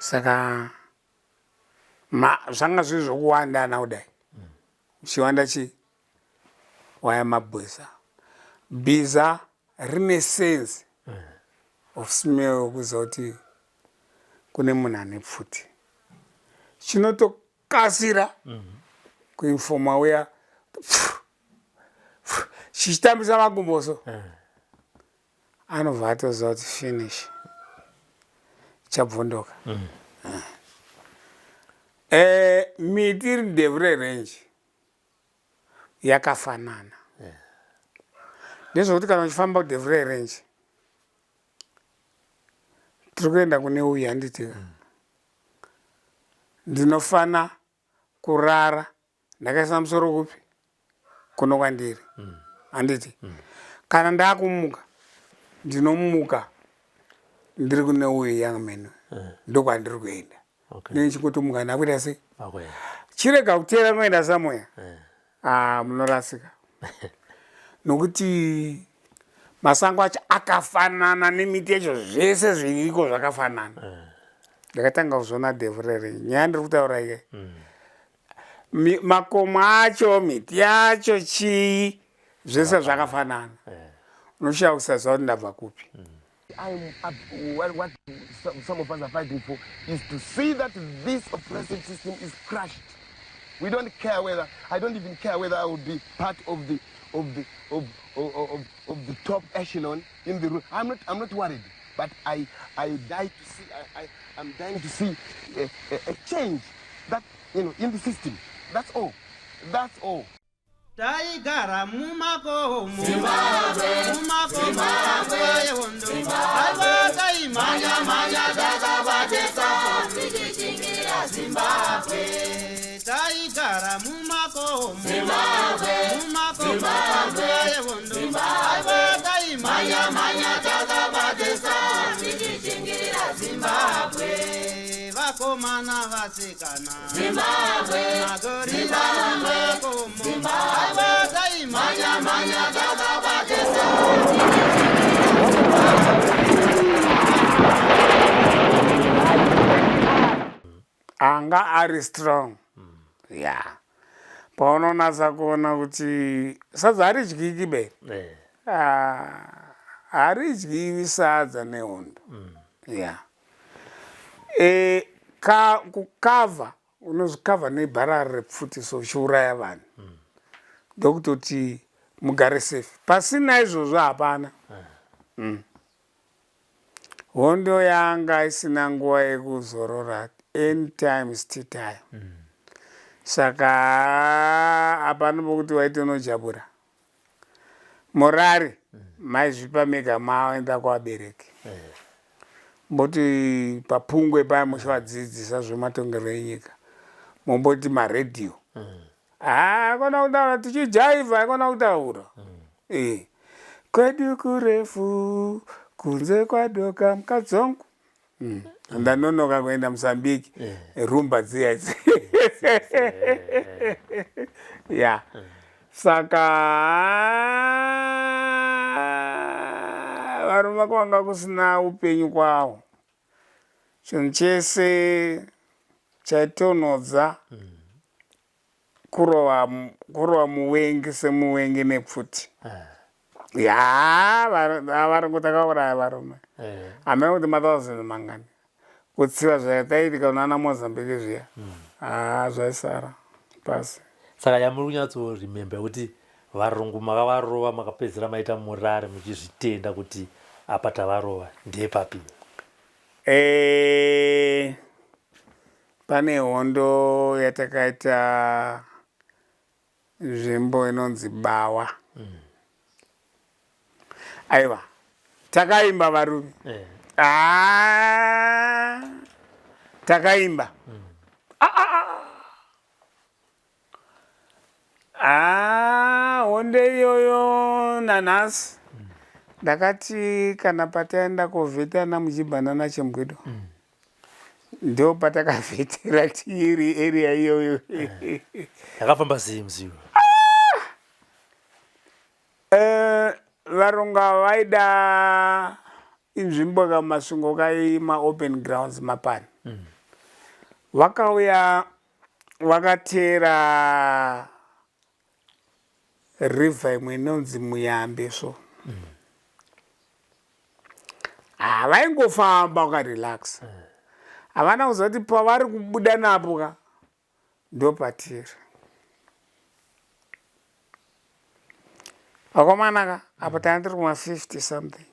Saka ma, zvanga zviri zvokuwandana kudai uchiwanda chii waya mabhiza. Bhiza rine sense of smell yokuziva kuti kune munhu ane pfuti. Chinotokasira kuinfoma uya chichitambisa makumbo so anobva atoziva kuti finish chabvondoka. Miti iri Devure Range yakafanana ndezvekuti kana uchifamba kuDevure Range tiri kuenda kune uyu handiti ndinofana kurara ndakaisa musoro kupi kuno kwandiri handiti kana ndakumuka ndinomuka ndiri kune uyu young man ndokwandiri kuenda. Ndichingotomuka ndakuita sei chirega kuteera kuenda somewhere ah, munorasika nokuti masango acho akafanana nemiti yacho zvese zviriko zvakafanana. Ndakatanga kuzviona Devurere nyaya ndiri kutaura ike makomo acho miti yacho chii zvese zvakafanana unoshaya kusaziva kuti ndabva kupi. I'm, what, what some of us are fighting for is to see that this oppressive system is crushed. We don't care whether, I don't even care whether I will be part of the, of the, of, of, of, of the top echelon in the room. I'm not worried, but I die to see, I'm dying to see a change that, you know, in the system. That's all. That's all. Taigara mumakomo, mumakomo nguva yehondo, aiwa taimhanya mhanya takabatesa tichichingira Zimbabwe. Taigara mumakomo, mumakomo nguva yehondo, aiwa taimhanya mhanya takabatesa tichichingira Zimbabwe. Vakomana vasikana, Zimbabwe, magorira mumakomo, aiwa taimhanya mhanya takabatesa. Anga ari strong ya paunonatsa kuona kuti sadza haridyiki be. Ah, haridyiwi sadza nehondo ya ka kukavha unozvikavha nebharara repfuti so uchiuraya vanhu ndokutoti mugare safe. Pasina izvozvo hapana. Hondo yanga isina nguva yekuzorora, anytime is tea time. Saka hapana pokuti waiti unojabura morari maizvipa mega maenda kuvabereki mboti papungwe paya muchivadzidzisa zvematongerwo enyika momboti maredhiyo haakona kutaura tichijaivha haikona kutaura. Kwedu kurefu kunze kwadoka mukadzi wangu. Ndanonoka kuenda Mozambique rumba dziya idzi ya saka varume kwanga kusina upenyu kwawo chinhu chese chaitonhodza kurova kurova muvengi semuvengi nepfuti ya varungu takauraya varume hameno kuti mathousand mangani kutsiva zvataiitika kunana Mozambique zviya haa zvaisara pasi. Saka yamuri kunyatsoremember kuti varungu makavarova makapedzisira maita murare muchizvitenda kuti apa tavarova ndepapi? Pane hondo yatakaita nzvimbo inonzi Bawa. Aiwa takaimba varume. Ah, takaimba. Ah, ah, ah. Ah, hondo iyoyo nanhasi ndakati kana pataenda kovheta namujibha nana Chembwedo ndo patakavhetera tiri area iyoyo. Yakafamba sei musi iwoyo? Varungu ava vaida inzvimbo kaMasvingo kai maopen grounds mapani. Vakauya vakateera river imwe inonzi Muyambe so. Ah, vaingofamba vakarelaxa. Havana kuziva kuti pavari kubuda napo ka ndopatiri. Vakomana ka apa tanga tiri kuma 50 something.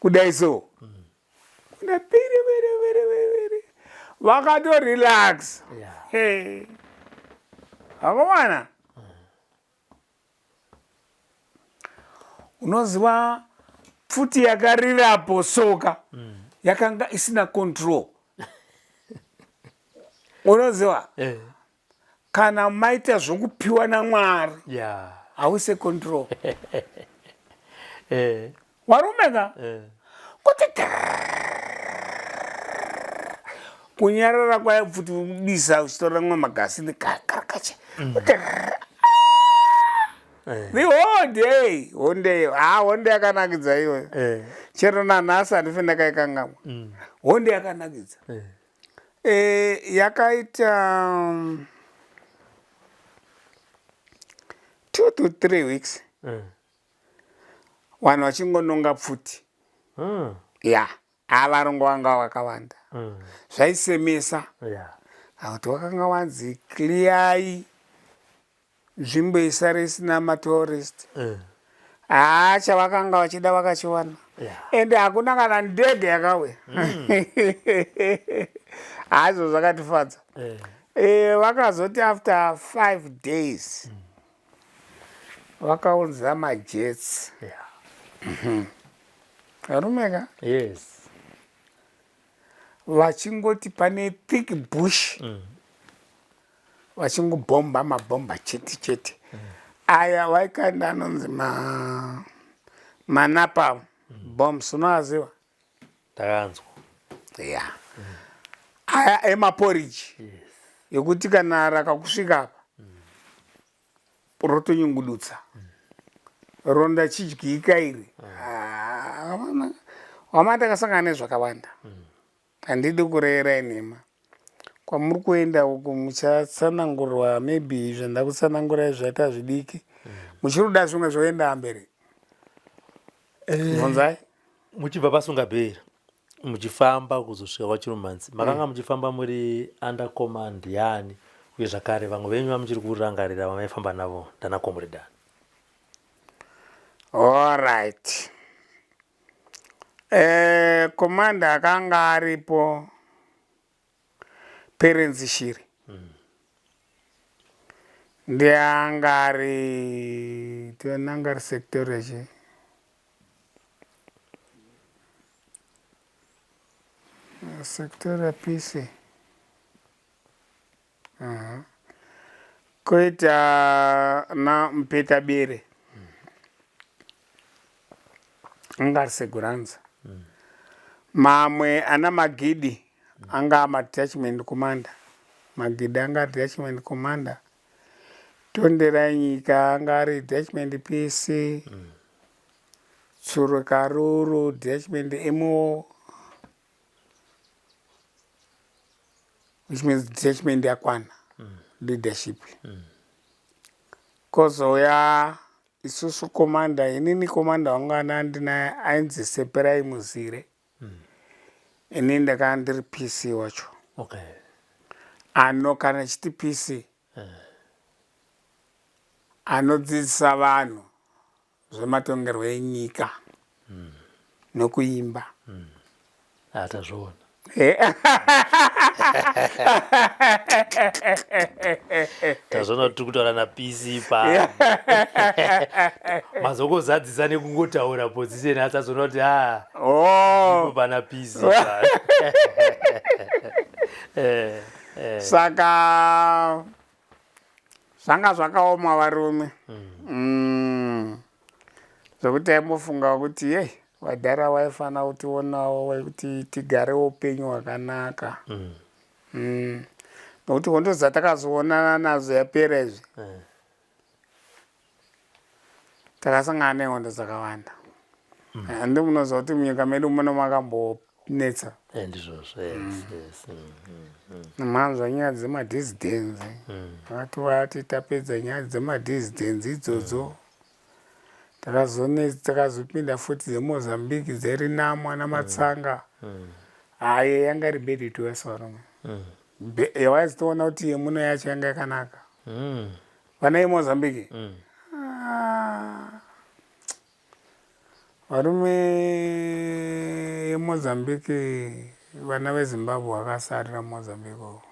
Kudai so. Kuna piri piri piri piri. Vakato relax. Yeah. Hey. Vakomana. Unoziva pfuti yakarirapo soka yakanga isina control. Unoziva kana maita zvokupiwa naMwari hause control. Warume ka kuti kunyarara kwayo pfuti kubisa uchitora mwe magasini kakarakacha kuti the whole day honde iyo ha honde yakanakidza iyoyo chero nanhasi handife ndakaikangamwa honde yakanakidza yakaita 2 to 3 weeks vanhu vachingononga pfuti ya ha varungu vanga vakawanda zvaisemesa akuti wakanga wanzi clearai nzvimbo isare isina matourist haa chavakanga vachida vakachiwana ende hakuna kana ndege yakauya. Hazvo zvakatifadza. Vakazoti after 5 days vakaunza majets. Varume ka Yes. Vachingoti pane thick bush vachingobhomba mabhomba chete chete. Aya vaikanda anonzi ma manapalm bombs, unoaziva? Ndakanzwa. Ya, aya emaporiji yekuti kana rakakusvika apa rotonyungudutsa ronda chidyika iri. Wama takasangana nezvakawanda, handidi kureverai nhema. Kwamuri kuenda uku muchatsanangurwa, maybe zvandakutsanangurai zvaita zvidiki, muchiri kuda zvimwe zvoenda mberi, bvunzai. Muchibva paSunga Bay muchifamba kuzosvika kwaChirumanzi, makanga muchifamba muri under command yani? Uye zvakare vamwe venyu vamuchiri kurangarira vamaifamba navo ndana comrade ani? Alright, commander akanga aripo Perence Shiri, ndiye anga ari anga ari secretary chi secretary PC. Koita na Mupeta Bere, anga ari seguranza. Mamwe ana Magidi anga madetachment commander. Magidi anga ari detachment commander. Tonderai Nyika anga ari detachment PC. Tsuro Karuru detachment MO, which means detachment yakwana leadership. Kozouya isusu commander, inini commander wangu ana andinaye ainzi Seperai Muzire. Inini ndakanga ndiri PC wacho. Ano kana chiti PC anodzidzisa vanhu zvematongerwo enyika nokuimba. Tazviona. Tazviona kuti tiri kutaura naPC pa mazongozadzisa nekungotaura position, asi azoona kuti a Oh. pana PC pa. Saka zvanga zvakaoma varume, Zvokuti taimbofunga kuti yei vadhara vaifanira kutionawo kuti tigarewo upenyu hwakanaka, Nokuti hondo dzatakazoonana nadzo yapera izvi, takasangana nehondo dzakawanda. Handi munoziva kuti munyika medu muno makambo vainetsa. Eh, ndizvozvo, yes, yes. Manzwa nyaya dzemadissidents. Vati vati tapedza nyaya dzemadissidents idzodzo, takazopinda futi dzeMozambique, dzeRenamo namatsanga. Hayi, yanga iri bad to us varume. Waizitoona kuti yemuno yacho yanga yakanaka. Vana yeMozambique. Ah, varume yeMozambique, vana veZimbabwe vakasarira Mozambique uko.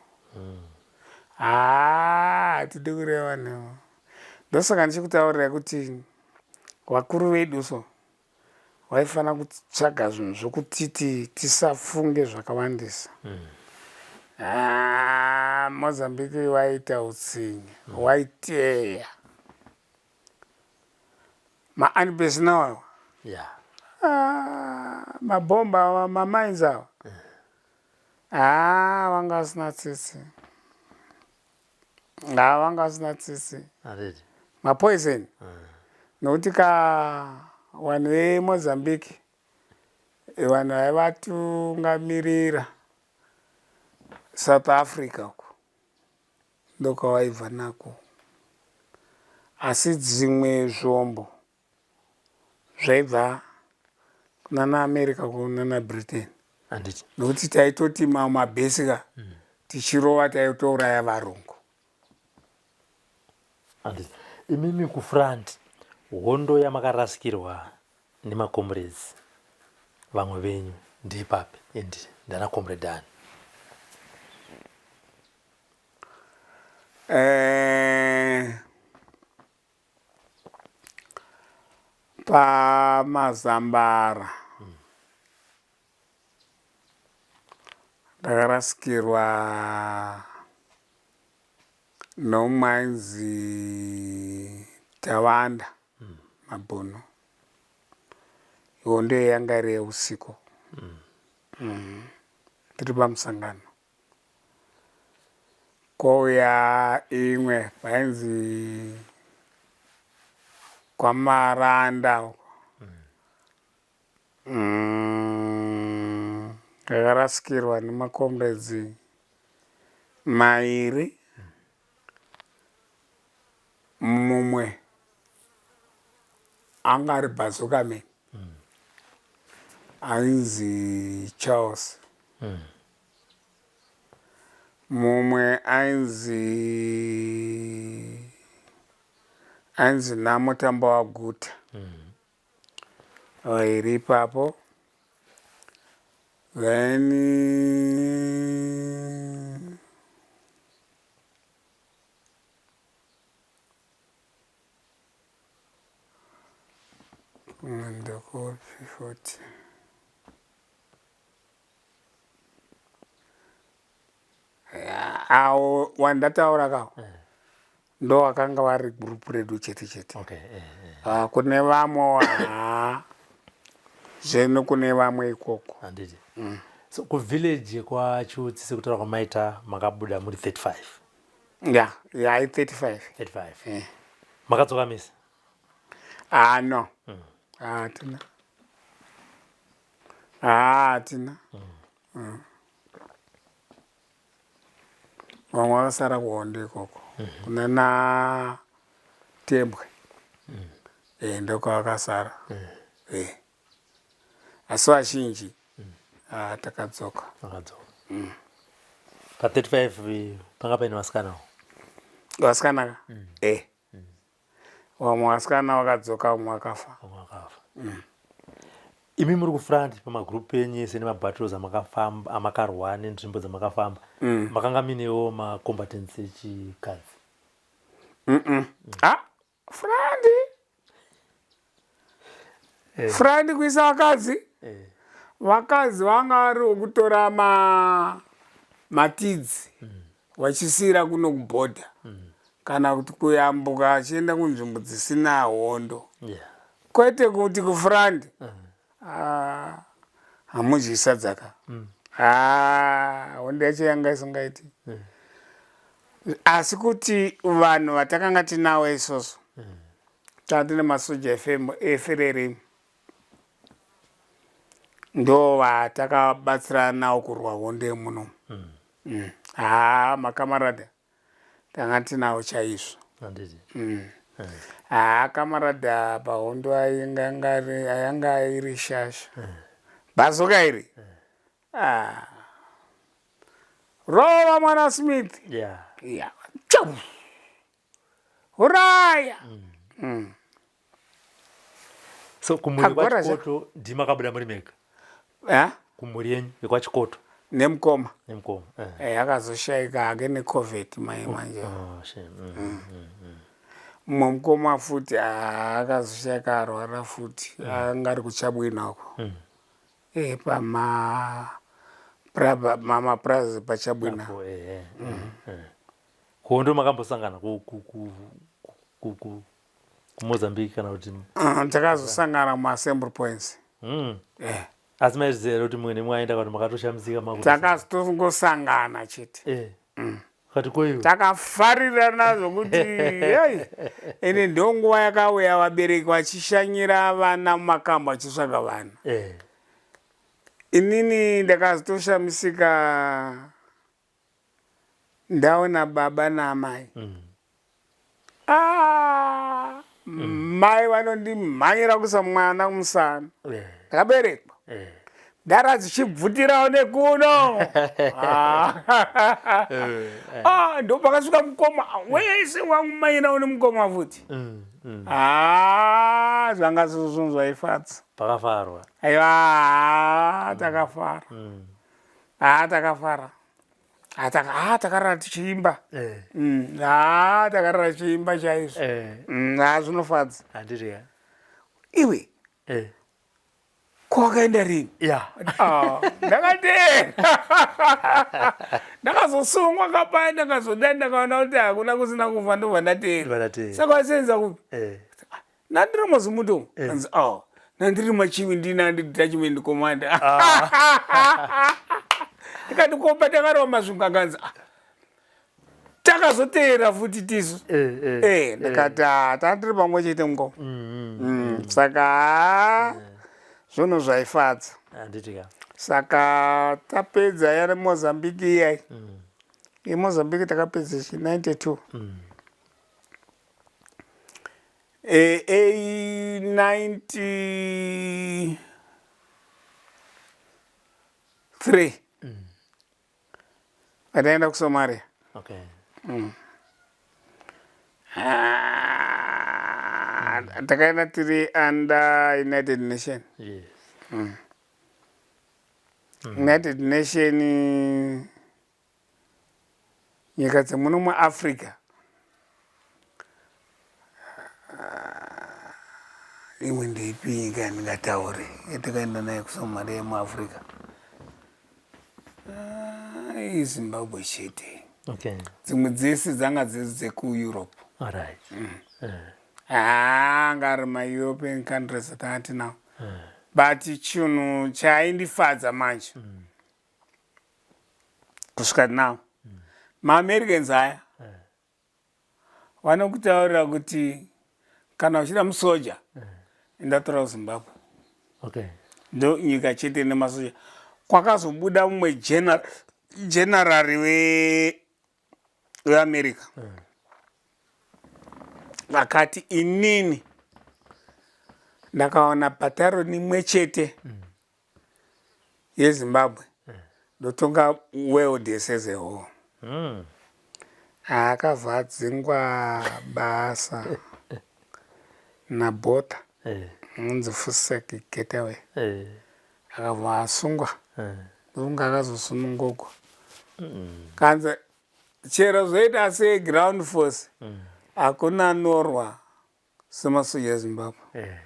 Haa, hatidi kureva nhema. Ndosaka ndichikutaurirai kuti vakuru vedu so vaifanira kutsvaga zvinhu zvokutiti tisafunge zvakawandisa. Ah, Mozambique waita utsinye, waiteya maanipesina awa. Ah, mabhomba awa, mamines awa, haa, vanga vasina tsitsi, haa, vanga vasina tsitsi. Handiti. Mapoison, nokuti ka vanhu veMozambique, vanhu vaivatungamirira South Africa uko ndokwavaibva nako, asi dzimwe zvombo zvaibva kunana America, kunana Britain. Handiti. Nokuti taitoti mamwe mabhesi ka tichirova taitouraya varungu. Handiti. Imimi kufront, hondo yamakarasikirwa nemacomrades vamwe venyu ndepapi, and ndana comrade ani? Pamazambara ndakarasikirwa nomumwe ainzi Tawanda Mabhunu. Hondo iyo yanga iri yeusiku, tiri pamusangano. Kwouya imwe painzi kwaMaranda uko. Ndakarasikirwa nemacomrades mairi. Mumwe anga ari bazooka man ainzi Charles. Mumwe ainzi Namo Tamba waGuta. Vairi ipapo. Then kumwe ndokupi futi? Awo wandataura kawo ndo wakanga vari group redu chete chete. Okay. Ah, kune vamwe, haa, zveno kune vamwe ikoko. Handiti. So kuvillage kwaChiutsi, sekutaura kwamaita, makabuda muri 35? Ya, yai 35. 35. Eh. Makadzoka misi? Ah, no, hatina, hatina. Vamwe vakasara kuhondo ikoko kuna na Tembwe. Ndokwavakasara. Asi vazhinji, ah, takadzoka. Makadzoka. Pa35 panga paine vasikanawo? Vasikana ka, vamwe vasikana vakadzoka, vamwe vakafa. Vamwe vakafa. Imi muri kufront, pamagroup enyu ese nemabattles amakafamba, amakarwa nenzvimbo dzamakafamba, makanga muinewo macombatants echikadzi? Ah, front, front kuisa vakadzi? Vakadzi vanga vari vokutora matidzi vachisiyira kuno kubhodha, kana kuti kuyambuka achienda kunzvimbo dzisina hondo. Kwete kuti kufront. Ah, hamudyi sadzaka. Ah, hondo yacho yanga isingaiti. Asi kuti vanhu vatakanga tinawo isusu, tanga tine masoja eFRELIMO. Ndo vatakabatsirana nawo kurwa hondo yemuno. Haa, makamarada tanga tinawo chaizvo. Handiti. Haa, kamaradha pahondo ayanga iri shasha. Bhazuka iri. Ah. Rova mwana Smith. Yeah. Chau. Huraya. So kumhuri Agora zve. kwaChikoto ndimakabuda muri mega? Eh? Kumhuri yenyu yekwaChikoto? Nemukoma. Nemukoma. Eh, akazoshaika hake neCovid mai manje. Oh, shame. Mumwe mukoma futi, ah, akazoshaika arwara futi, anga ari kuChabwina uko. Eh, pama mapurazi paChabwina. Apo, Kuhondo makambosangana kuMozambique kana kuti? Ah, takazosangana muassembly points. Asi maizviziva here kuti mumwe nemumwe aenda, kana makatoshamisika maku? Takazotongosangana chete. Kati koiwe. Takafarirana zvokuti yei, ende ndonguva yakauya vabereki vachishanyira vana mumakambo, vachitsvaga vana. Inini ndakazotoshamisika ndaona baba naamai. Ah, mai vanondimhanyira kuisa mwana kumusana. Ndakaberekwa ndara dzichibvutirawo nekuno. Ah. Ah, ndo pakasvika mukoma wese wangumanyirawo nemukoma futi. Ah, zvanga zviri zvinhu zvaifadza. Pakafarwa. Aiwa, takafara. Ah, takafara. Ah, takarara tichiimba. Ah, takarara tichiimba chaizvo. Ah, zvinofadza. Handiti ya. Iwe, ko wakaenda rini? Ah, ndakatera ndakazosungwa kapaya, ndakazodai, ndakaona kuti hakuna kusina kufa, ndobva ndatera. Ndobva ndatera. Saka wasenza kupi? Nandiri mazimuto. Anzi, oh, nandiri machivi, ndina detachment commander. Ndikati, kopa takarova masvingo? Akanzi, ah, takazoteera futi tisu. Ndikati, ah, tandiri pamwe chete mukoma. Saka ah, zvinhu zvaifadza. Handiti ka. Saka tapedza yari Mozambique iyai, yeMozambique takapedza chi 92. A 93 ataenda kuSomalia. Ah, takaenda tiri under United Nation. United Nation, nyika dzemuno muAfrica. Ah, imwe ndeipi nyika yandingataure yatakaenda nayo kuSomalia yemuAfrica? Ah, iZimbabwe chete. Dzimwe dzese dzanga dziri dzekuEurope. Anga ari maEuropean countries atanga tinawo, but chinhu chaindifadza manje kusvika now, maAmericans aya vanokutaurira kuti kana uchida musoja, endatora kuZimbabwe. Ndo nyika chete nemasoja. Kwakazobuda mumwe general weAmerica akati, inini ndakaona battalion imwe chete yeZimbabwe, ndotonga world yese as a whole. Akabva adzingwa basa naBotha, unonzi voetsek, getaway. Akabva asungwa, ndokunge akazosunungurwa. Kanzi chero zvoita sei, ground force hakuna norwa semasoja eZimbabwe.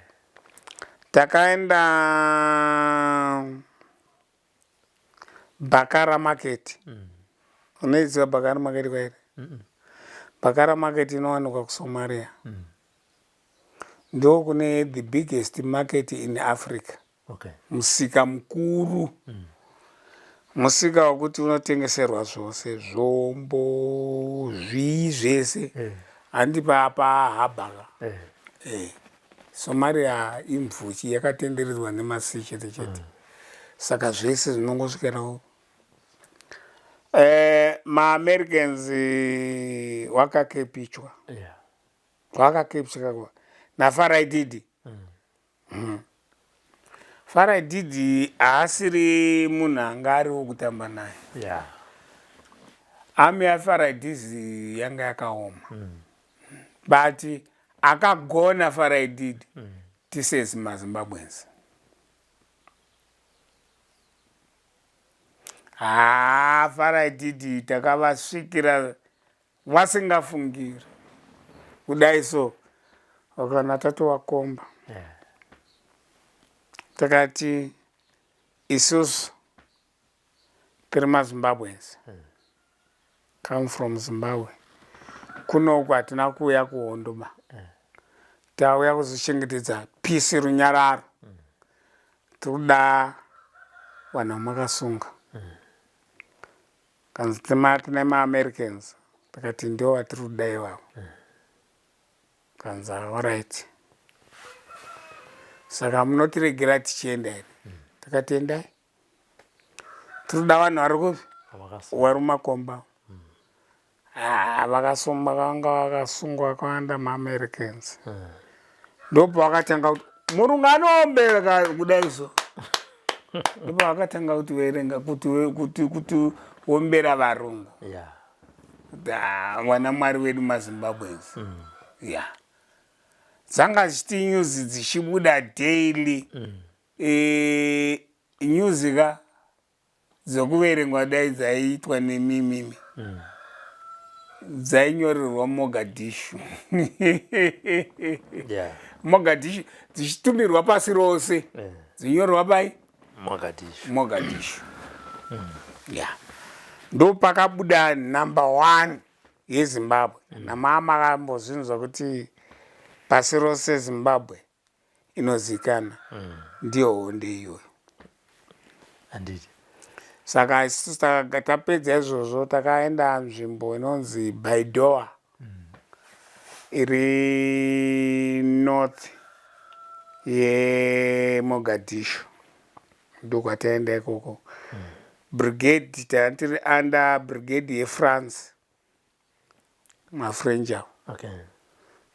Takaenda Bakara Market. Unoiziva Bakara Market kwairi? Bakara Market inowanikwa kuSomalia. Ndo kune the biggest market in Africa. Musika mukuru, musika wekuti unotengeserwa zvose, zvombo, zvii zvese. Handi pahabhaka. Somalia imvuchi yakatenderedzwa nemasea chete chete. Saka zvese zvinongosvikirawo eh, maAmericans eh, wakakepichwa yeah. Wakakepichwa naFarai Didi mm. Mm. Farai Didi haasiri munhu anga ari wokutamba naye yeah. Army yaFarai Didi yanga yakaoma mm. But akagona Farai Didi mm. Tisezi maZimbabweans. Haa Farai Didi takavasvikira vasingafungiri kudai so vakana tatovakomba yeah. Takati isusu tiri maZimbabweans mm. Come from Zimbabwe kunoku hatina kuuya kuhondo ba mm. Tauya kuzochengetedza peace runyararo mm. Tiri kuda vanhu vamakasunga mm. Kanzi tine maAmericans takati ndo vatiri kuda ivavo mm. Kanzi alright saka munotiregera tichienda here mm. Takati endai tiri kuda vanhu vari kupi vari mumakomba mm. Vakasungwa vanga vakasungwa vakawanda maAmericans mm. Ndopavakatanga kuti murungu anoombera kudai so ndopavakatanga kuti verenga kuti kuti kuti ombera varungu yeah. Vana mwari vedu maZimbabweans mm. Ya dzanga dzichiti news dzichibuda daily mm. E, news ka dzokuverengwa dai dzaiitwa nemimimi mm. Dzainyorerwa Mogadishu yeah. Mogadishu dzichitumirwa pasi rose yeah. Dzinyorerwa pai Mogadishu, Mogadishu mm. Ya yeah. Ndopakabuda number one yeZimbabwe mm. Namama akambozvinzwa kuti pasi rose Zimbabwe inozikana mm. Ndiyo honde iyoyo handiti Saka isusu tapedza izvozvo takaenda nzvimbo inonzi Baidoa mm. Iri north yeMogadishu ndokwataenda ikoko mm. Brigade tanga tiri under brigade yeFrance maFrench avo okay.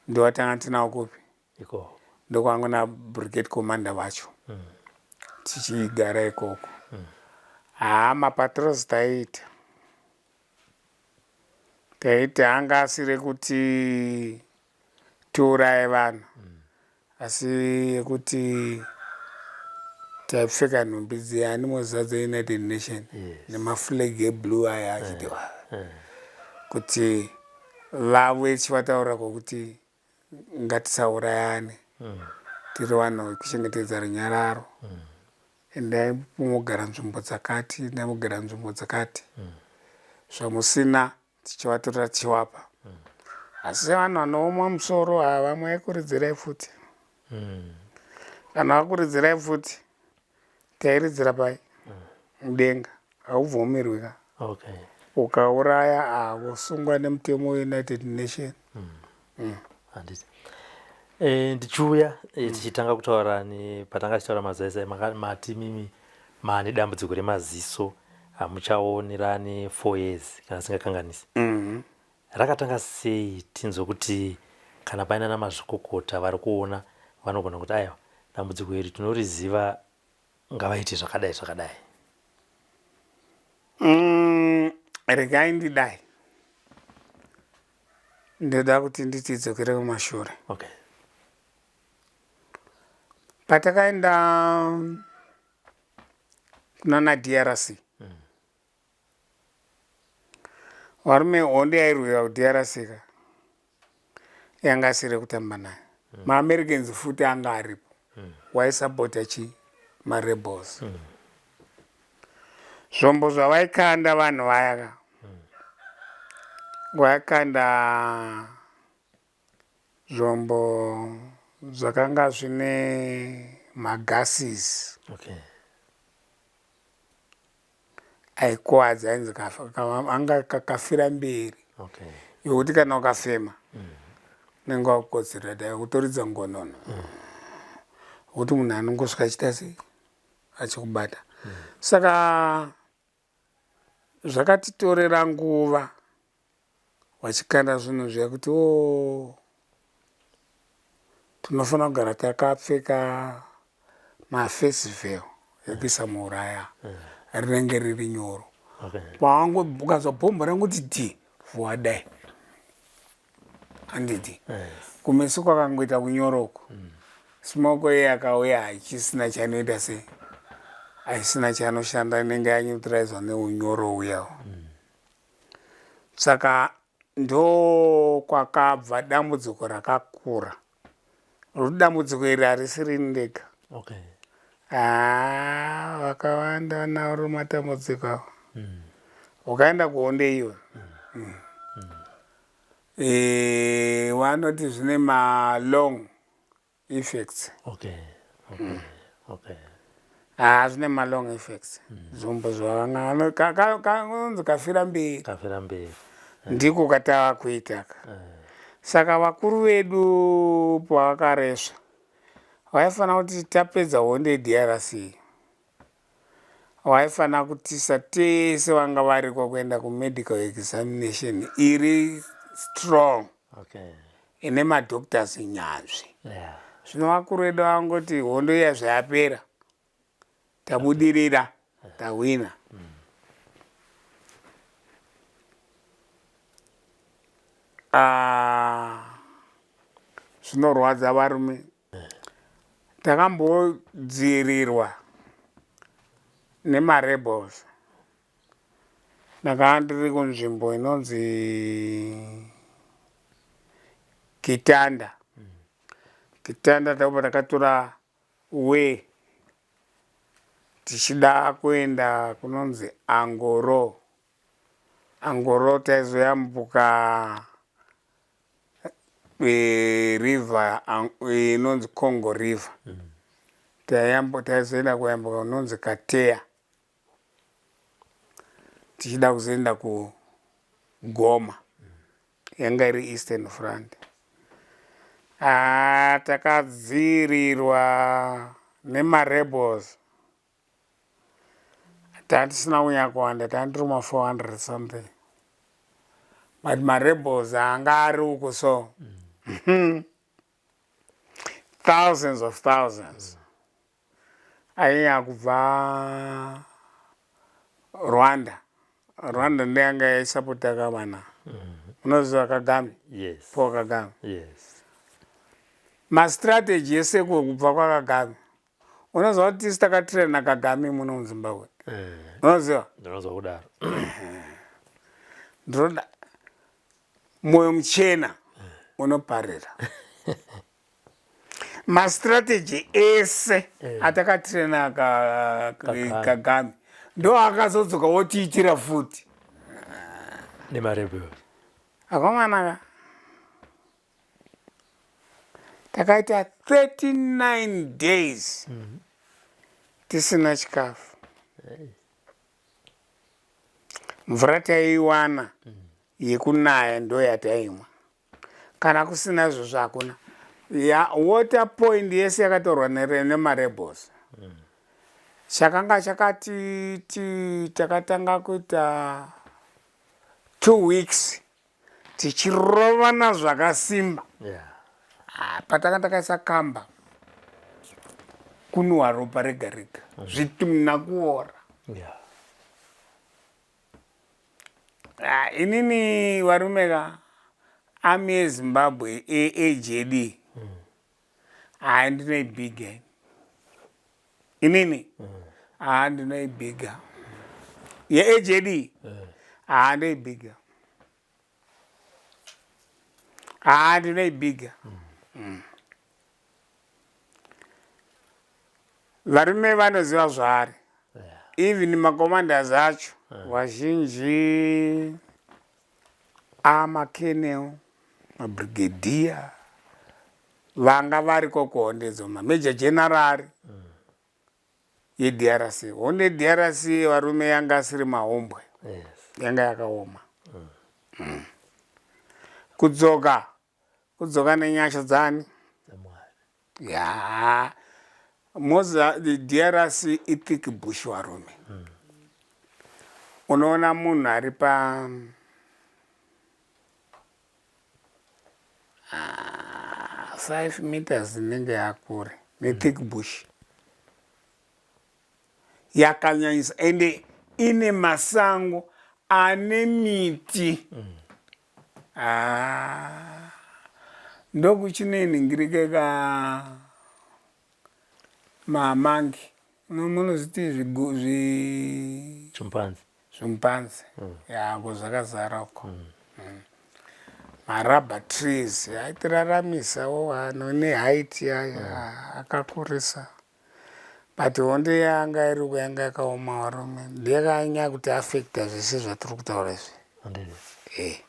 Ndowatanga tinawo kupi ikoko ndokwanga na brigade commander vacho mm. Tichigara ikoko mm. Haa mapatrols taiita taiti anga asiri kuti tiuraye vanhu mm. Asi yekuti taipfeka nhumbi dziyani moziva dzeUnited Nation yes. Nemaflag eblue aya achiti yeah. yeah. Kuti vave chivataura kwokuti ngatisaurayane mm. Tiri vanhu vekuchengetedza runyararo mm. Endai mugara nzvimbo dzakati endai mugara nzvimbo dzakati mm. Zvamusina tichivatorera tichivapa mm. Asi sevanhu vanooma musoro ava vamwe vaikuridzirai futi mm. Kana vakuridzirai futi tairidzira pai mudenga haubvumirwi ka okay. Ukauraya avosungwa nemutemo weUnited Nation mm. Mm. Handiti e, ndichiuya e, tichitanga kutaura patanga tichitaura mazaizai mati mimi maane dambudziko remaziso hamuchaoni rane 4 years kana singakanganisi mm -hmm. Rakatanga sei tinzwe kuti kana paina namazvikokota vari kuona vanogona kuti aiwa dambudziko iri tinoriziva ngavaite zvakadai zvakadai mm, regai ndidai ndoda kuti nditidzokere kumashure okay. Patakaenda kunana DRC mm. Varume hondo yairwira kuDRC ka yanga asiri kutamba nayo mm. MaAmericans futi anga aripo mm. Waisapota chi marebels mm. Zvombo zvavaikanda vanhu vaya ka mm. Vaikanda zvombo zvakanga zvine magases okay. Aikuvadza ainzi anga kafira mberi okay. Yokuti kana ukafema unenge wakukotsera dai kutoridza ngonono kuti munhu anongosvika achiita sei. Achikubata. Saka zvakatitorera nguva vachikanda zvinhu zviya kuti o oh, tinofanira kugara takapfeka maface veil ekuisa muuraya rinenge riri nyoro. Pawangu ukanzwa bhomba rangoti dhi wadai handiti kumeso kwakangoita kunyoroko. Smoko iye akauya haichisina chainoita sei, haisina chaanoshanda, inenge yaneutralizwa neunyoro uyawo. Saka ndokwakabva dambudziko rakakura rokuti dambudziko iri harisi rini ndega. Haa, vakawanda vanaro matambudziko avo. Ukaenda kuhondo iyo, vanoti zvine malong effects. Haa, zvine malong effects. Zvombo zvavanga kafira mberi. Kafira mberi. Ndiko katava kuitaka. Saka vakuru vedu pavakaresva vaifanira kuti tapedza hondo yeDRC, vaifanira kutisa tese vanga variko kuenda kumedical examination iri strong ine madoctors nyanzvi. Zvino vakuru vedu vangoti hondo iya zvayapera, tabudirira, tahwina. Ah, zvinorwadza varume. Takambodzivirirwa nemarebels. Ndakanga ndiri kunzvimbo inonzi Kitanda. Kitanda takabva takatora way tichida kuenda kunonzi Angoro. Angoro taizoyambuka river inonzi Congo River. Taizoenda kuyambuka kunonzi Kateya tichida kuzoenda kuGoma. Yanga iri Eastern Front. Ah, takadziirirwa nemarebels. Tatisina kunyanya kuwanda, tanga tiri ma 400 something, but marebels anga ari uku so thousands of thousands ainyanya kubva Rwanda. Rwanda ndeyanga yaisapota kavana, unoziva Kagame? Yes. Paul Kagame. Yes. Mastrategy ese kubva kwaKagame. Unoziva kuti tisi takatraina Kagame muno muZimbabwe? Unoziva? Ndinonzwa kudaro. Ndinoda mwoyo muchena unoparira. Mastrategy ese atakatraina Kagame ndo akazodzoka wotiitira futi nemarebels. Akomana, takaita 39 days tisina chikafu. Mvura taiiwana yekunaya ndo yataimwa. Kana kusina izvozvo hakuna ya water point yese yakatorwa nemarebels. Chakanga chakati takatanga kuita 2 weeks tichirovana zvakasimba. Ah, patanga takaisa kamba kunwa ropa rega rega, zvitunha kuora. Ah, inini varume ka, army yeZimbabwe eAJD hai, ndinoibhiga inini. Haa, ndinoibhiga yeAJD. Haa, ndoibhiga. Haa, ndinoibhiga. Varume vanoziva zvaari. Even macommanders acho vazhinji amacolonel, mabrigadier vanga variko kuhondedzo, mamajor general yeDRC. Hondo yeDRC varume yanga asiri mahumbwe. Yanga yakaoma. Kudzoka, kudzoka nenyasha dzani. Dzamwari. Ya, Moza the DRC ithick bush varume. Unoona munhu ari pa 5 meters inenge yakure nethick bush yakanyanyisa ende ine masango ane miti. Ah, ndokuchinenhingirike ka mamangi munozviti zvi Chimpanzi. Zvimpanzi yako zvakazara uko. Marubber trees aitiraramisawo ano neheight yayo akakurisa. But hondo yanga iri uko yanga yakaoma varume, ndiyakanyanya kuti affecta zvese zvatiri kutaura izvi. Handiti. Eh,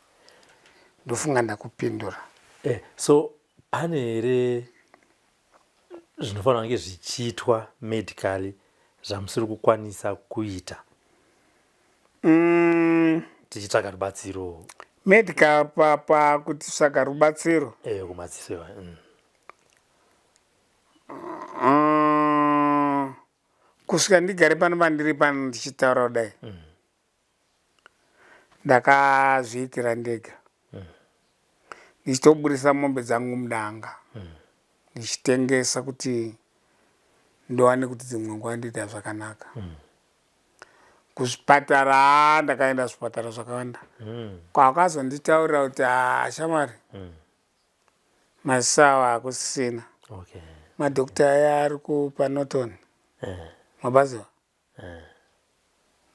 ndofunga ndakupindura. So pane here zvinofanira kunge zvichiitwa medically zvamusiri kukwanisa kuita tichitsvaga rubatsiro? Medical pa kuti tsvaga rubatsiro? Kumadziso iwayo. Kusvika ndigare pano pandiri pano ndichitaura kudai, ndakazviitira ndega, ndichitoburisa mombe dzangu mudanga, ndichitengesa kuti ndowane kuti dzimwe nguva ndiita zvakanaka. Kuzvipatara ndakaenda zvipatara zvakawanda, kwakazonditaurira kuti, "Ha, shamwari, maziso awa hakusisina." Madhokta aya ari kupaNorton, mabaziva,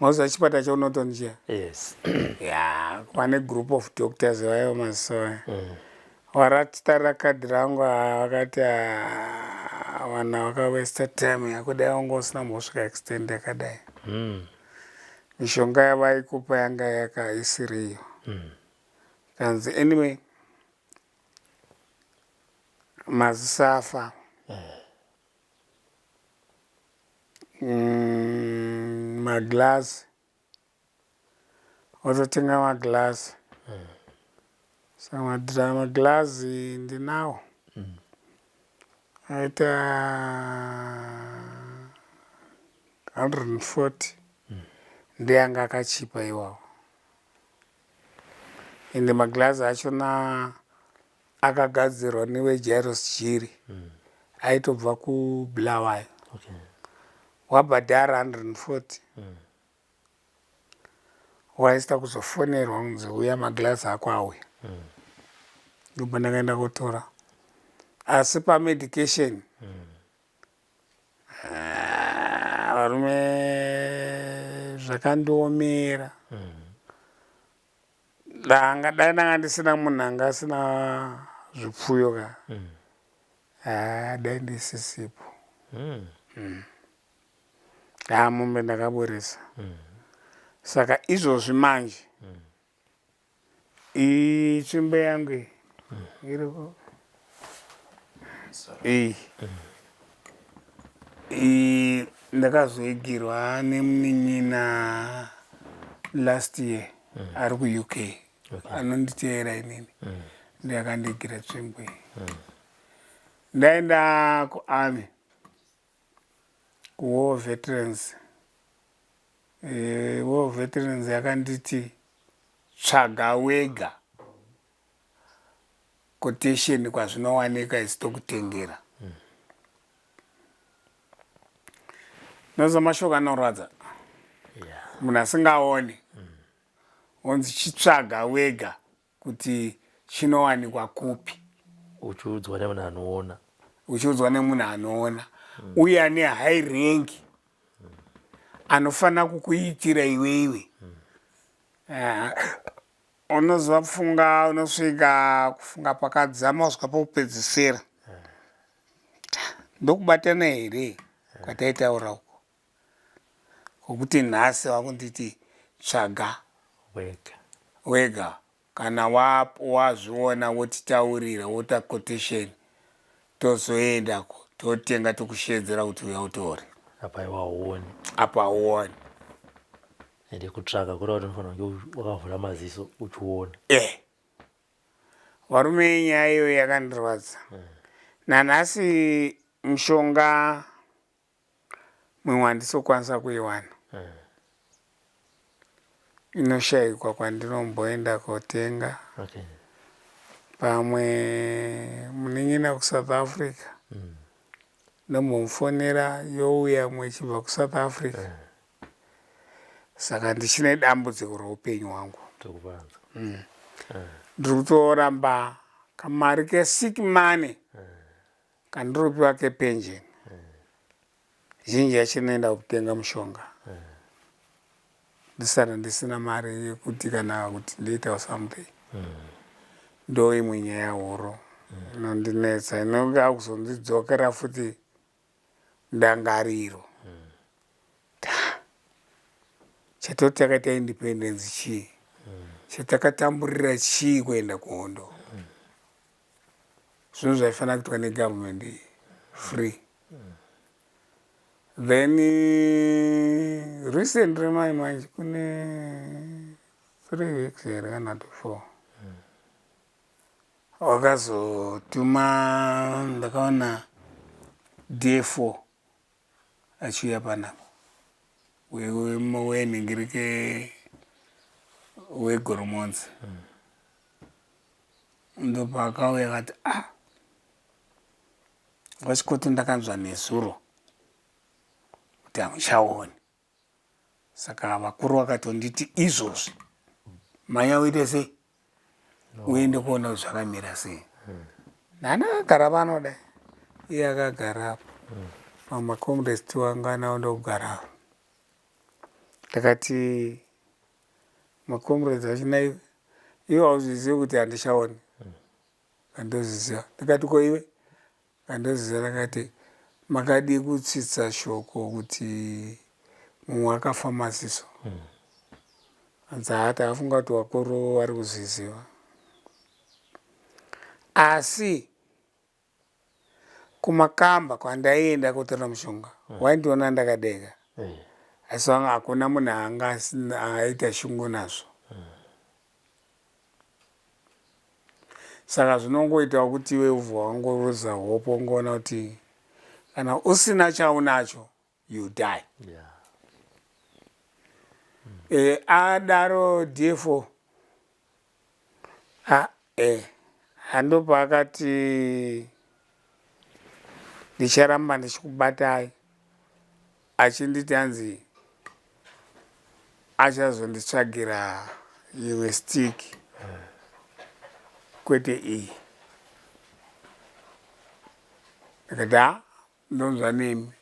mauziva chipatara cheNorton chiya? Yes. Ya, pane group of doctors vaiva maziso aya. Waratitarira kadhi rangu, vakati, "Ah, vanhu vakawesta time yako, dai wanga usina mbosvika extent yakadai." Mishonga yavaikupa yanga yakaisiriyo. Kanzi anyway, maziso afa. Maglass, wototenga maglass. Saka maglass ndinawo, aita 140, ndeyanga akachipa iwawo. Ende maglass achona akagadzirwa neweJairos Jiri, aitobva kuBulawayo. Wabhadhara 140, waisita kuzofonerwa kunzi, "Uya, maglass ako auya." Ndobva ndakaenda kotora. Asi pamedication, ah, varume, zvakandiomera. Danga dai ndanga ndisina munhu anga asina zvipfuyo ka, ah, dai ndisisipo. Ha, mombe ndakaburisa. Saka izvozvi manje itsvimbo yangu iyi iriko iyi, iyi ndakazoigirwa nemunin'ina last year ari kuUK, anonditeera inini, ndiakandigira tsvimbo iyi. Ndaenda kuarmy, kuwar veterans. War veterans yakanditi, "Tsvaga wega quotation kwazvinowanika, isi tokutengera." Noza mashoko anorwadza. Munhu asingaoni onzi, "Chitsvaga wega kuti chinowanikwa kupi." Uchiudzwa nemunhu anoona. Uchiudzwa nemunhu anoona, uye ane high rank, anofanira kukuitira iwewe. Ah, unoziva pfunga, unosvika kufunga pakadzama kusvika pokupedzisira. Ndokubatana here kwataitaura uko, kwokuti nhasi vakunditi, "Tsvaga wega wega, kana wazviona wotitaurira, wota quotation, tozoendako totenga, tokushedzera kuti uya utore." Apa iwe hauoni. Apa hauoni. Ende kutsvaga kureva kuti unofanira kunge wakavhura maziso uchiona. Varume, nyaya iyoyo yakandirwadza nanhasi. Mushonga. Mumwe handisi kukwanisa kuiwana. Inoshaikwa kwandinomboenda kotenga. Okay. Pamwe munin'ina kuSouth Africa. Ndombomufonera youya mwe ichibva kuSouth Africa. Saka ndichine dambudziko roupenyu hwangu. Tokupanza. Ndiri kutoramba kamari kesick money kandiri kupiwa kepension. Zhinji yacho inoenda kutenga mushonga. Ndisara ndisina mari yekuti kana kuti ndoitawo something. Ndo imwe nyaya huru inondinetsa inonge akuzondidzokera futi ndangariro. Chatoti takaita independence chii? Chatakatamburira chii kuenda kuhondo? Zvinhu zvaifanira kuitwa negovernment iyi free. Then recently mai manje kune 3 weeks here kana to 4 wakazotuma, ndakaona DFO achiuya panapa wenhingirike weGoromonzi. Ndopaakauya akati, "Ah, VaChikoto, ndakanzwa nezuro kuti hamuchaoni, saka vakuru vakatonditi izvozvi manya uite sei, uende kuona kuti zvakamira sei." Nani akagara pano dai iye akagara apo pamacomrades tiwangana ndokugara apo. Ndakati macomrades achina, "Iwe hauzvizivi kuti handichaoni?" "Handozviziva." Ndikati, "Ko iwe?" "Handozviziva." Ndakati, "Makadii kutsitsa shoko kuti mumwe akafa maziso?" Hanzi, "Haa, takafunga kuti vakuru vari kuzviziva." Asi kumakamba kwandaienda kotora mushonga, waindiona ndakadeka, asi hakuna munhu anga aita shungu nazvo. Saka zvinongoitawo kuti iwe ubva wangoruza hope, ungoona kuti kana usina chaunacho, you die. Adaro DFO handopaakati, "Ndicharamba ndichikubatai," achinditi hanzi achazonditsvagira imwe stick, kwete iyi. Ndikati, "Ha, ndonzwa nemi."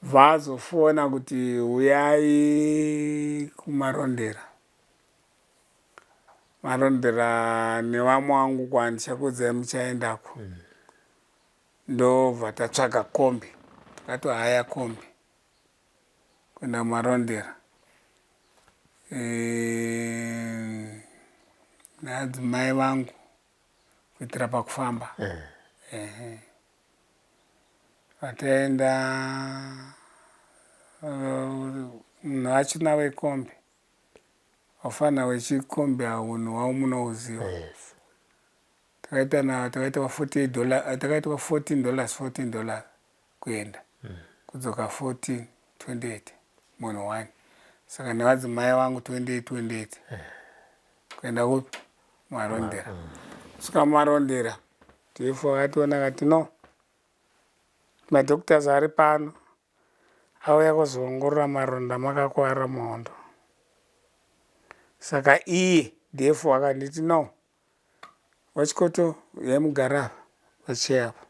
Vazofona kuti uyai kuMarondera. Marondera nevamwe vangu kwandichakuudzai muchaendako. Ndobva tatsvaga kombi, takatohaya kombi kuenda kuMarondera naadzimai vangu kuitira pakufamba. Ehe, vataenda, munhu achina wekombi, wafana wechikombi, unhu hwavo munouziva. Takaita na takaitwa $48, takaitwa $14, $14 kuenda, kudzoka 14, 28 munhu one. Saka nevadzimai vangu 28 28 kuenda kupi? Marondera. Svika Marondera, DFO akationa akati, "No, madoctors ari pano auya kuzoongorora maronda makakwara muhondo." Saka iye DFO akanditi, "No, VaChikoto, yaimugara apa pacheya apa,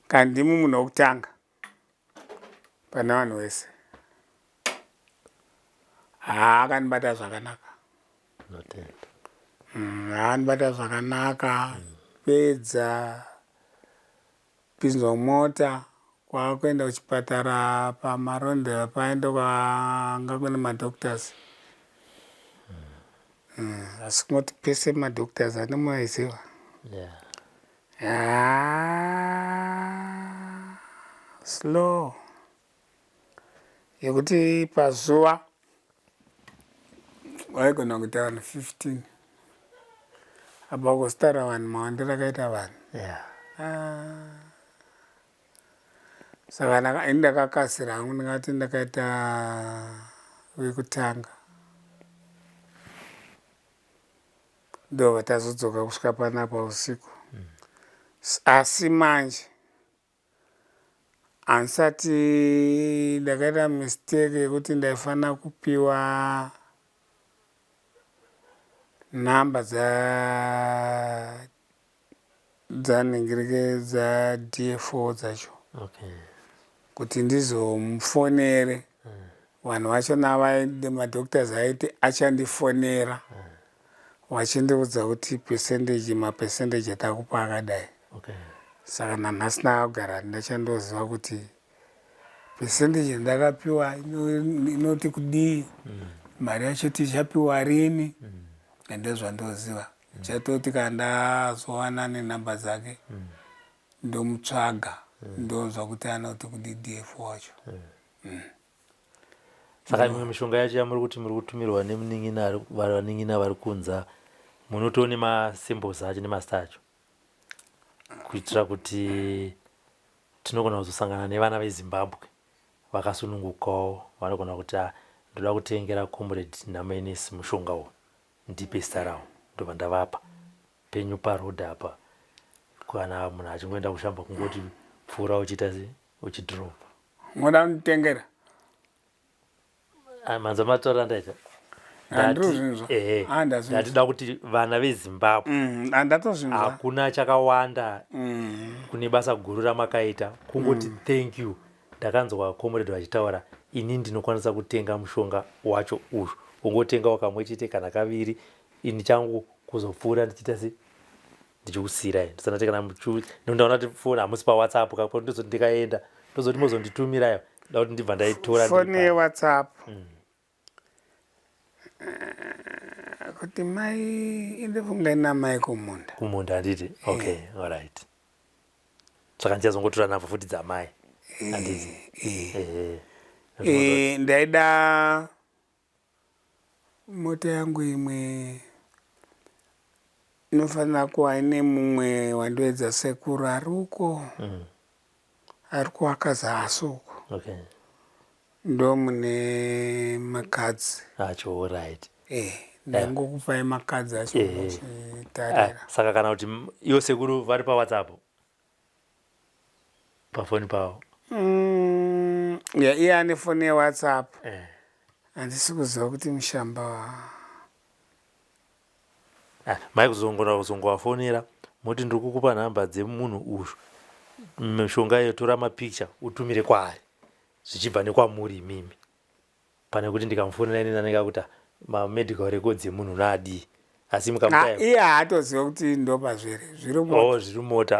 kana ndimi munhu wokutanga pane vanhu vese." Haa, akandibata zvakanaka. Notenda. Akandibata zvakanaka. Pedza pinzwa mota kwakuenda kuchipatara paMarondera, paendo kwanga kune madoctors. Asi kungoti pese madoctors ane maiziva. Slow yekuti pazuva waigona kuita vanhu 15, apa kuzitaura vanhu mawandiro akaita vanhu. Ah. Saka ini ndakakasira hangu ndingati ndakaita vekutanga ndobva tazodzoka kusvika panapa usiku. Asi manje handisati ndakaita mistake yekuti ndaifanira kupiwa nhamba dza dzanhingirike dzaDFO dzacho okay. Kuti ndizomufonere vanhu vacho navaide madoctors aiti achandifonera vachindiudza kuti percentage mapercentage atakupa akadai. Okay. Saka nanhasi ndakagara ndachandoziva kuti percentage yandakapiwa inoti kudii, mari yacho tichapiwa rini, ndezvandoziva. Chatoti kana ndazowana nenhamba dzake ndomutsvaga ndonzwa kuti anoti kudii DF wacho. Saka imwe mishonga yacho yamuri kuti muri kutumirwa nemunin'ina, vanin'ina vari kunza, munotoone masymbols acho nemazita acho kuitira kuti tinogona kuzosangana nevana veZimbabwe vakasunungukawo vanogona kuti ndoda kutengera Comrade Namenes mushonga uyu, ndipe zita rawo, ndobva ndavapa penyu paroad apa. Kana munhu achingoenda kushamba kungoti pfuura uchiita se uchidropa. Moda kunditengera? Manzwa matauriro andaita? Handozvinzwa. Ehe. Ah, ndazvinzwa. Ndatida kuti vana veZimbabwe, Handatozvinzwa. hakuna chakawanda kune basa guru ramakaita, kungoti thank you. Ndakanzwa comrade vachitaura, ini ndinokwanisa kutenga mushonga wacho uyu, ungotengawo kamwe chete kana kaviri, ini changu kuzopfuura ndichiita se ndichikusiyirai ndisana kana ndaona kuti foni hamusi paWhatsApp kapo, ndozoti ndikaenda ndozoti mozonditumirayo, da kuti ndibva ndaitora. Foni yeWhatsApp kuti mai indofunga ina mai kumunda. Kumunda, handiti? Okay, alright, saka ndichazongotora nhabva futi dzamai, handiti? Eh. Ehe. Ndaida mota yangu imwe inofanira kuva ine mumwe wandoedza sekuru ari uko ari kuwaka zasi uko, ndo mune makadzi acho, alright. Ndaingokupai makadzi acho muchitarira. Saka kana kuti ivo sekuru vari paWhatsApp pafoni pavo? Ya, iye ane foni yeWhatsApp. Handisi kuziva kuti mushamba. Ah, mai kuzongona kuzongovafonera moti ndiri kukupa nhamba dzemunhu uyu, mishonga iyo tora mapicture utumire kwaari zvichibva nekwamuri imimi, pane kuti ndikamufonera inini anenge akuti mamedical records emunhu unoadii, asi Ah, mukamupa. Iye haatoziva kuti ndopazviri zviri mota. Oh, zviri mota.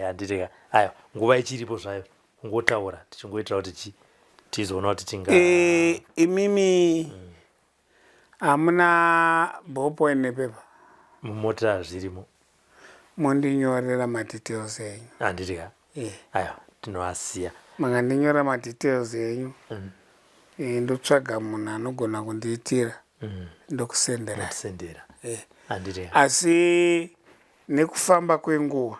Handiti ka? Aiwa, nguva ichiripo zvayo kungotaura tichingoitira kuti tizoona kuti tinga Imimi hamuna ballpoint nepepa? Mumota zvirimo. Mondinyorera madetails enyu. Handiti ka? Eh. Aiwa, tinoasiya. Makandinyora madetails enyu, ndotsvaga munhu anogona kundiitira, ndokusenderai. Notisendera. Eh. Handiti ka? Asi nekufamba kwenguva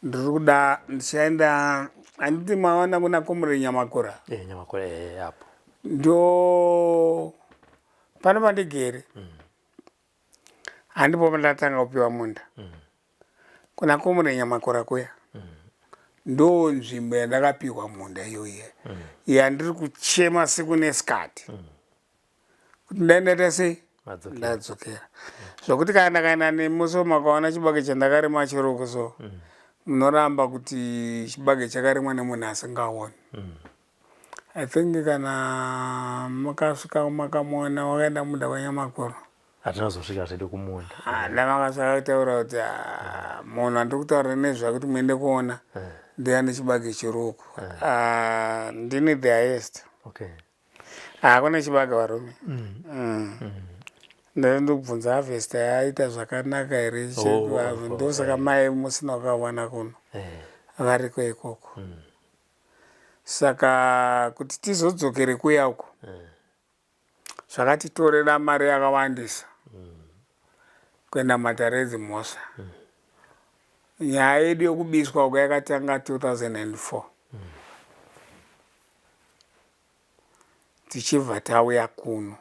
ndiri kuda ndichaenda, handiti maona kuna Comrade Nyamakura? Nyamakura, apo. Ndo pano pandigere, handipo pandatanga kupiwa munda. Kuna Comrade Nyamakura kuya ndo nzvimbo yandakapiwa munda iyoiya yandiri kuchema siku nesikati kuti ndai ndaita sei. Madzokera. Ndadzokera zvokuti kana ndakaenda nemuso makaona chibage chandakarima chiroko, so munoramba kuti chibage chakarimwa nemunhu asingaoni. I think kana makasvika makamuona wakaenda munda kwaNyamakura. Hatinazosvika zvedu kumunda. Ndamakasvika kutaura kuti, "Ah, munhu andiri kutaura nezvake kuti muende kuona ndiani chibage chiruku." Ah, ndini the highest. Hakuna chibage, varume. Ndobvunza harvest yaita zvakanaka here? Oh, Ndosaka mai musina kukawana kuno. Variko ikoko. Saka kuti tizodzokere kuya uko zvakatitorera mari yakawandisa kuenda matare edzimhosva. Nyaya yedu yokubiswa uko yakatanga 2004. Tichibva tauya kuno.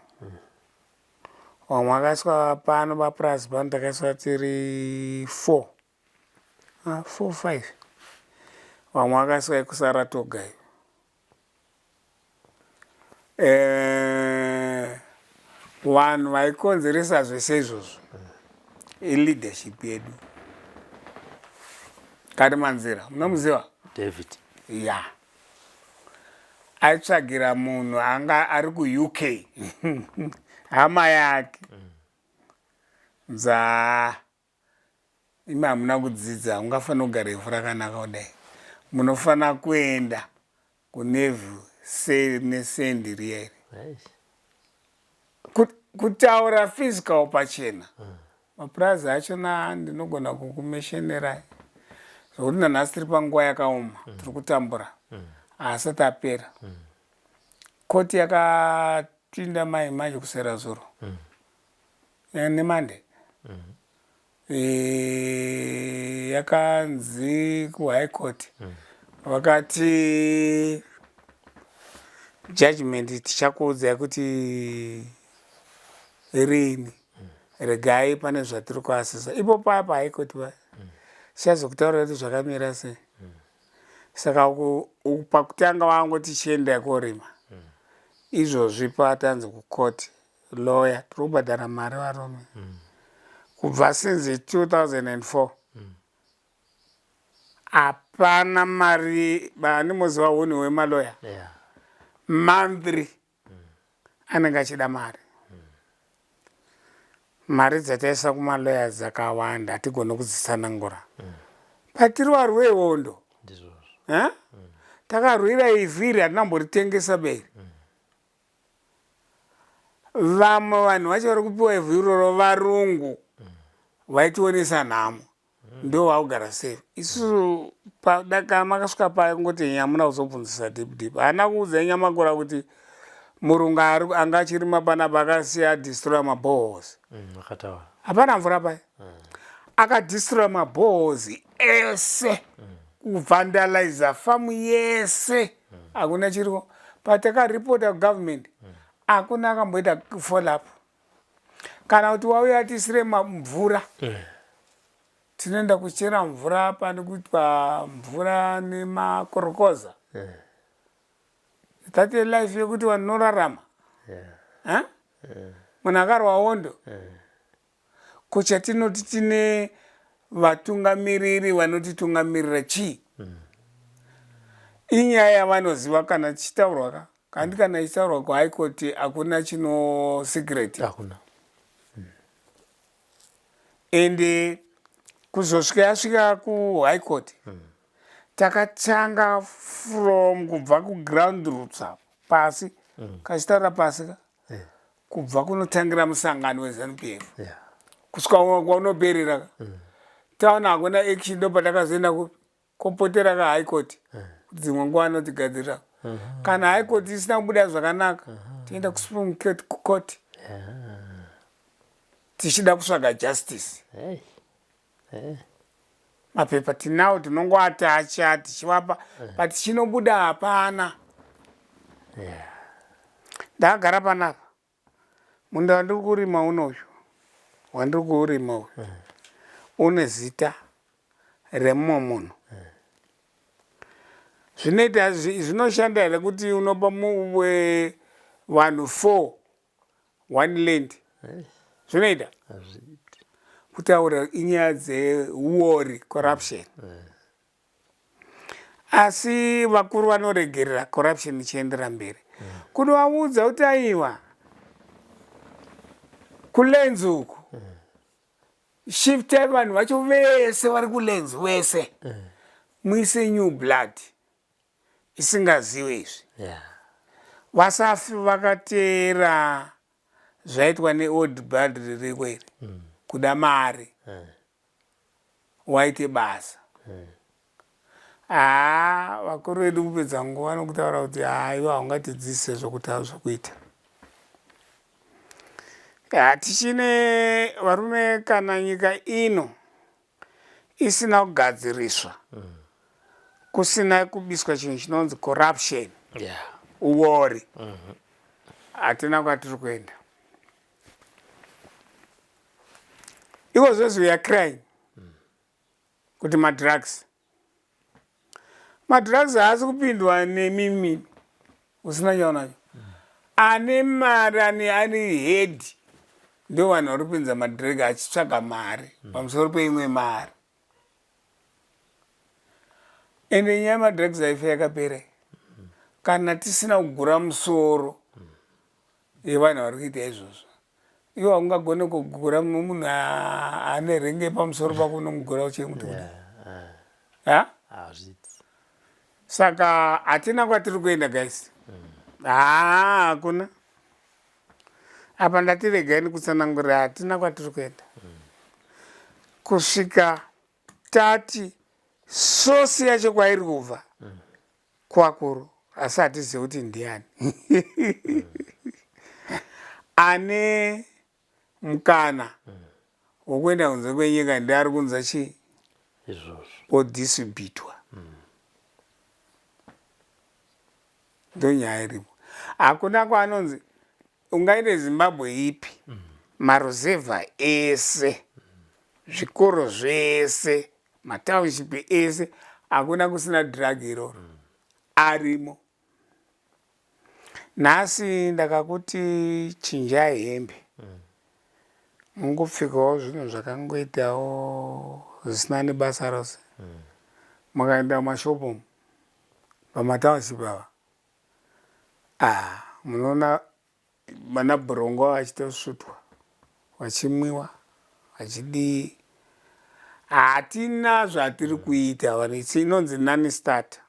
Vamwe vakaiswa pano papurazi pano, takaiswa tiri 4, 4, 5. Vamwe vakaiswa ekuSaratoga iyo. Vanhu vaikonzeresa zvese izvozvo ileadership yedu. Karimanzira munomuziva? David. Ya, aitsvagira munhu anga ari kuUK, hama yake. Nzaa, imi hamuna kudzidza, ungafanira kugara ivhu rakanaka kudai. Munofanira kuenda kunevhu nesendi riya iri. Kutaura physical pachena, mapurazi achona ndinogona kukumeshenerai zvokuti nanhasi tiri panguva yakaoma, tiri kutambura, haasati apera. Koti yakapinda mai manje kusera zuro nemande, yakanzi kuHigh Court vakati judgment tichakuudzai kuti rini, regai pane zvatiri kuasisa ipo paya paHigh Court paya, tichazokutaurira kuti zvakamira sei. Saka pakutanga vangoti chiendai korima. Izvozvi patanzi kukoti lawyer tiri kubhadhara mari, varume, kubva since 2004 hapana mari. Bandimoziva unhu wemaloya, monthly anenge achida mari. Mari dzataisa kumaloya dzakawanda, hatigoni kudzitsanangura. Patiri varwi vehondo, takarwira ivhu iri, hatina kumboritengesa beri. Vamwe vanhu vacho vari kupiwa ivhu iroro, varungu vaitionesa nhamo, ndo vakugara safe. Isusu kana makasvika paya kungoti nyamuna kuzobvunzisa deep deep, haana kuudza nyamakura kuti murungu anga achirima panapa akasiya adestroya maboreholes. Hapana mvura paya. Akadestroya maboreholes ese, kuvandaliza famu yese, hakuna chiriko. Patakaripota kugovernment, hakuna akamboita follow up kana kuti wauya tisire mvura. Tinoenda kuchera mvura pane kuitwa mvura nemakorokoza. That life yekuti vanhu norarama, munhu akarwa hondo. Kuchatinoti tine vatungamiriri vanotitungamirira chii? Inyaya yavanoziva kana tichitaurwa ka kandi kana ichitaurwa kuHigh Court, hakuna chino secret. Hakuna. Ende kuzosvika yasvika kuHigh Court, takatanga from kubva kuground roots apo pasi, kachitaura pasi ka, kubva kunotangira musangano weZANU PF kusvika kwaunoperera ka. Taona hakuna action, ndo patakazoenda kupi, kopotera kaHigh Court, kuti dzimwe nguva anotigadzirira. Kana High Court isina kubuda zvakanaka, toenda kuSupreme Court tichida kutsvaga justice. Mapepa tinawo, tinongoatacha tichivapa, but chinobuda hapana. Ndakagara panapa, munda wandiri kurima unoyu, wandiri kuurima uyu, une zita remumwe munhu. Zvinoita zvinoshanda here kuti unopa vanhu four one land? Zvinoita kutaura inyaya dzeuori, corruption, asi vakuru vanoregerera corruption ichiendera mberi. Kunovaudza kuti aiwa, kulands uku shiftai vanhu vacho vese vari kulands vese, muise new blood isingaziwe izvi, vasafi vakateera zvaitwa neold blood ririko iri, kuda mari waite basa. Haa, vakuru vedu kupedza nguva nokutaura kuti haiwa, haungatidzidzise zvokuta zvokuita. Hatichine varume kana nyika ino isina kugadziriswa, kusina kubiswa chinhu chinonzi corruption, uori. Hatina kwatiri kuenda. Iko zvozvi we are crying kuti madrugs, madrugs haasi kupindwa nemimi usina chaunacho. Ane mari, ane ari head, ndo vanhu vari kupinza madrug achitsvaga mari pamusoro peimwe mari. Ende nyaya yemadrugs haife yakapera kana tisina kugura musoro yevanhu vari kuita izvozvo. Iwo haungagone kugura munhu ane renge pamusoro pako, unomugura uchimuti kudai. Ha, saka hatina kwatiri kuenda, guys. Haa, hakuna apa. Ndati regai ndikutsanangurira. Hatina kwatiri kuenda kusvika tati source yacho kwairi kubva kwakuru, asi hatizivi kuti ndiani ane mukana wokuenda kunze kwenyika, ndiari kunza chii. Izvozvo. Odistributwa. Ndonyaya iripo. Hakuna kwaanonzi ungaite Zimbabwe ipi, maruzevha ese, zvikoro zvese, matownship ese, hakuna kusina drug iroro. Arimo. Nhasi ndakakuti chinjai hembe, mungopfekawo zvinhu zvakangoitawo zvisina nebasa rose. Mukaenda mumashopu umu pamatownship ava, ah, munoona vana bhurongo vachitosvutwa, vachimwiwa, vachidii. Hatina zvatiri kuita vanhu. Inonzi nani starter?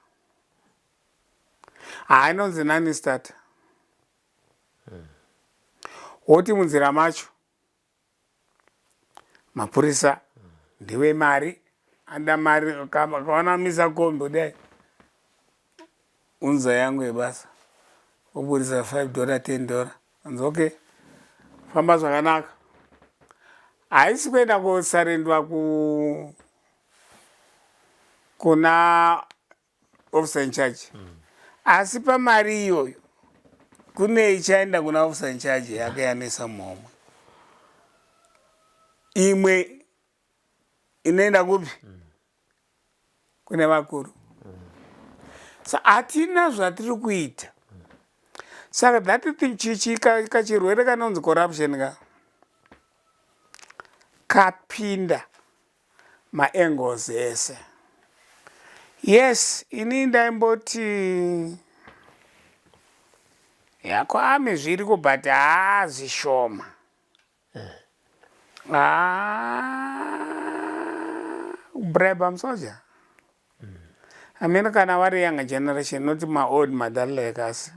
Haa, inonzi nani starter? Woti munzira macho mapurisa ndewe mari, anoda mari. Kaona misa kombi kudai, unza yangu yebasa, woburisa $5, $10, anzi okay, famba zvakanaka. Haisi kuenda kosarendwa ku kuna officer in charge, asi pamari iyoyo kune ichaenda kuna officer in charge yake yanesa muhomwe, imwe inoenda kupi? Kune vakuru. So hatina zvatiri kuita. Saka that thing, chichi kachirwere kanonzi corruption ka kapinda maangles ese. Yes, ini ndaimboti yakwame zviriko, but haa, zvishoma. Haa, kubribe musoja, I mean, kana vari younger generation, not maold madhara like us.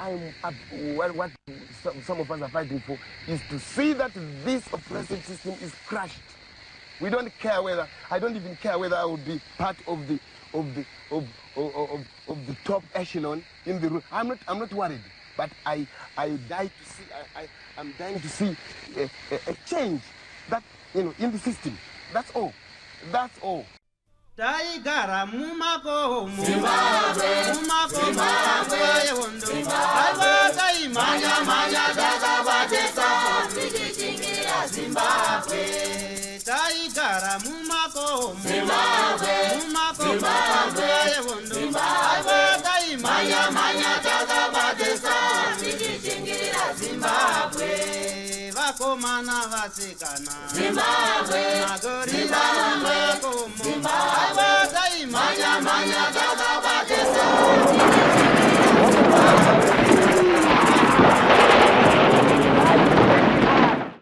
I'm up, what some of us are fighting for is to see that this oppressive system is crushed. We don't care whether, I don't even care whether I will be part of the of the of of, of, of the top echelon in the room. I'm not worried, but I die to see I'm dying to see a change that in the system. That's all. That's all. Taigara mumakomo, mumakomo nguva yehondo. Aiwa, taimhanya mhanya takabatisa tichishingirira Zimbabwe. Taigara mumakomo, mumakomo nguva yehondo. Aiwa, taimhanya mhanya takabatisa tichishingirira Zimbabwe. Vakomana, vasikana, Zimbabwe.